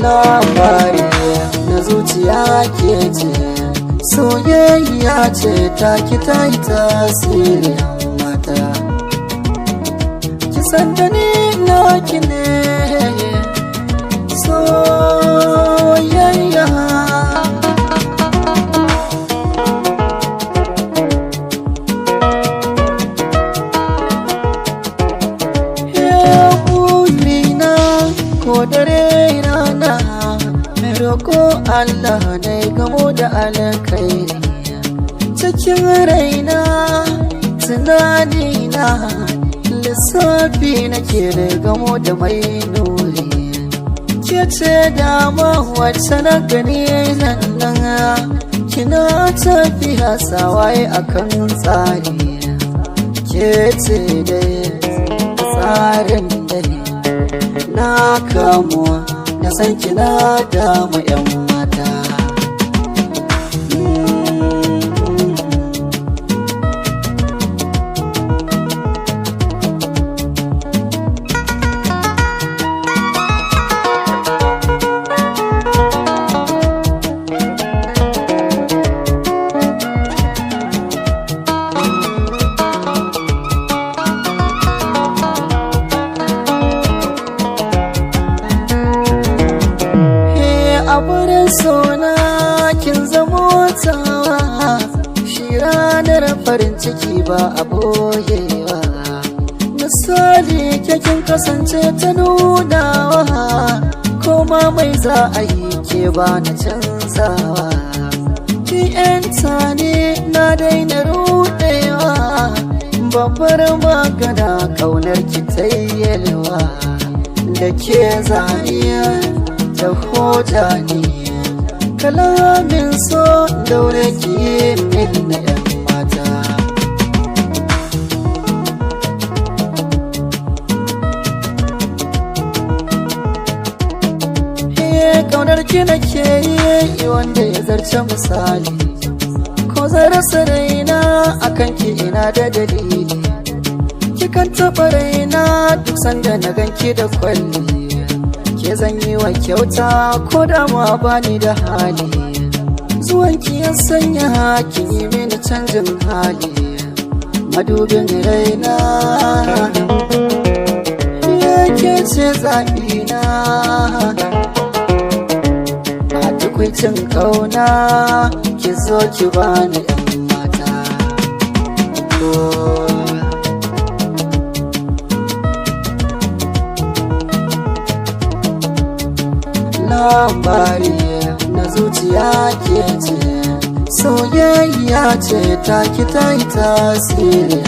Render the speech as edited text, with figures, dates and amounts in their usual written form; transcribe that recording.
Labari na zuciya ke ce, soyayya ce ta ki ta yi tasiri mata. Ki san da ni naki ne, soyayya. Burina ko dare rana, roko Allah na gamo da alkhairi. Cikin raina, tunanina, lissafi nake da gamo da mai nuri. Ke ce dama wacce na gani nan nan, kina tafiya sawaye akan tsari. Ke ce dai tsarin dai na kamu na san kina damu yan mata. A wurin sona kin zamo tawa, shi ranar farin ciki ba a boyewa. Misali kin kasance ta nunawa, koma mai za a yi ke ba na canzawa. Ki yanta ne na daina rudewa, babbar magana kaunar ki tayyelwa. Da ke zaniya ta hoja ne, kalamin so daure ki min na yan mata. Kaunar ki nake yi wanda ya zarce misali, ko zan rasa raina akan ki ina da dalili. Kikan taɓa raina duk sanda na ganki da kwalli, ke zan yi wa kyauta ko da ma bani da hali. Zuwanki ya sanya kin yi mini canjin hali, madubin raina yake ce zaɓina. A tukwicin ƙauna ki zo ki bani yan mata. Oh. Labari na zuciya ke ce, soyayya ce ta ki ta yi tasiri.